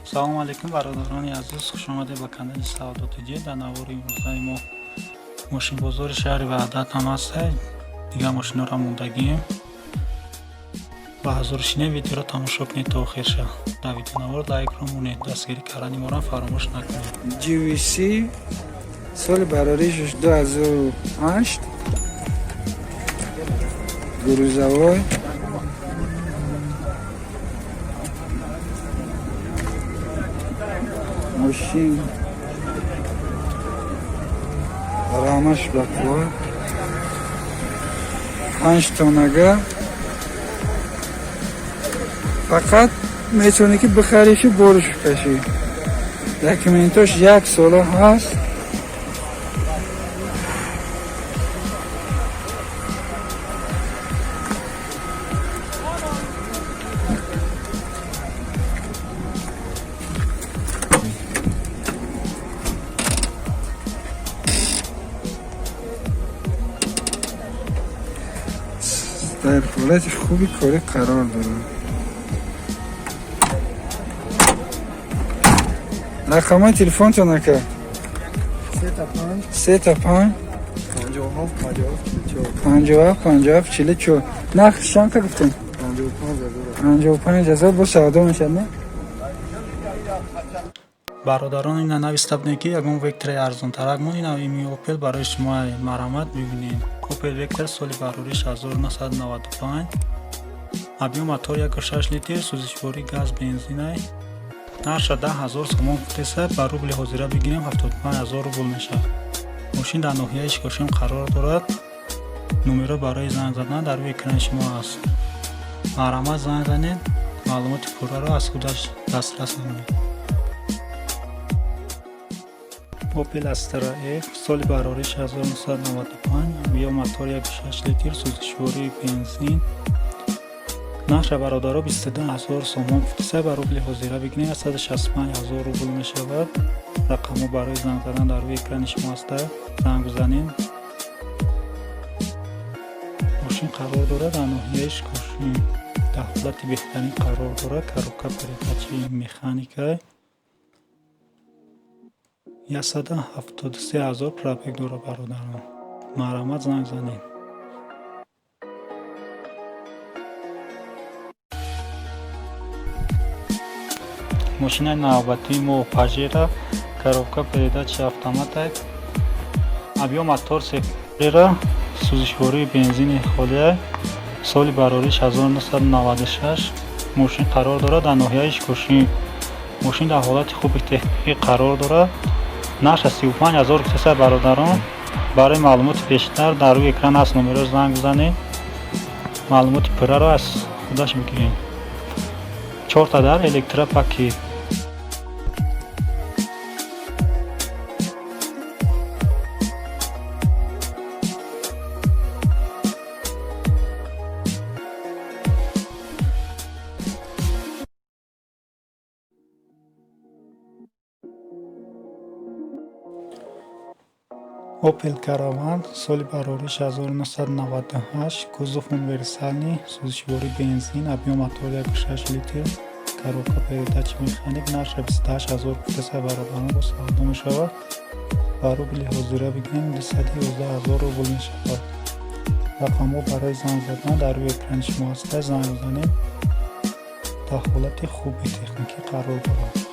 Салому алейкум, бародарони азиз, хушомадед ба канали Савдо ТЖ. Дар навори имрӯзаи мо мошинбозори шаҳри Ваҳдат ҳам ҳастед. Дигар мошинҳоро мондагием. Ба ҳазоршинаи видеоро тамошо кунед то охирша. Дар видеонавор лайкро монед, дастгирӣ кардани моро фаромӯш накунед. GVC, соли бароришаш 2008, грузовой. Мошин рамаш бақувват, панҷ тонага. Фақат метавонӣ ки бихаришу боршу кашӣ. Документош як сола ҳаст. Дар ҳолати хуби корӣ қарор дорад. Рақамҳои телефонтон, ака? 3 та 5, 57 57 44. Нархш чанд ка гуфтем? 55 000. Бо савдо мешад, не? Бародарон, ина нависта будем, ки ягон Вектораи арзонтарак мон. Ина ими Опел барои шумо, марҳамат, бибинед. Опел Вектор, соли барориш 1995, объём мотор 1,6 литр, сӯзишворӣ газ, бензинай. Нархша 10 000 сомон гуфтеса, ба рубли ҳозира бигирем, 75 000 рубл мешавад. Мошин дар ноҳияи Ишкошим қарор дорад. Номеро барои занг задан дар рӯи экрани шумо аст. Марҳамат, занг занед, маълумоти пурраро аз худаш дастрас намоед. Opel Astra F, соли барориш 1995, объём мотор 1,6 литр, сӯзишвории бензин. Нархша, бародаро, 22 000 сомон гуфтеса, ба рубли ҳозира бигирем, 165 000 рубл мешавад. Рақамҳо барои занг задан дар рӯи экрани шумо ҳаста, занг бизанед. Мошин қарор дорад дар ноҳияи Ишкошим, дар ҳолати беҳтарин қарор дорад. Коробка передачи механика, 173 000 пробег дорад. Бародарон, марҳамат, занг занед. Мошинаи навбатии мо Пажеро, коробка передачи автомата, объём мотор сера, сӯзишвории бензини холия, соли барориш 1996. Мошин қарор дорад дар ноҳияи Ишкошим. Мошин дар ҳолати хуби техникӣ қарор дорад. Нархша 35 000 гуфтеса. Бародарон, барои маълумоти бештар дар рӯи экран аст номеро, занг бизанед, маълумоти пурраро аз худаш бигиред. Чорта дар, электропакет. Opel Caravan, соли барориш 1998, кузов универсальный, сӯзишворӣ бензин, объём мотор 1,6 литр, коробка передачи механик. Нархша 28 000 гуфтеса, бародарон, бо савдо мешавад. Ба рубли ҳозира бигирем, 211 000 рубл мешавад. Рақамҳо барои занг задан дар рӯи экрани шумо ҳаста, занг бизанед. Дар ҳолати хуби техникӣ қарор дорад.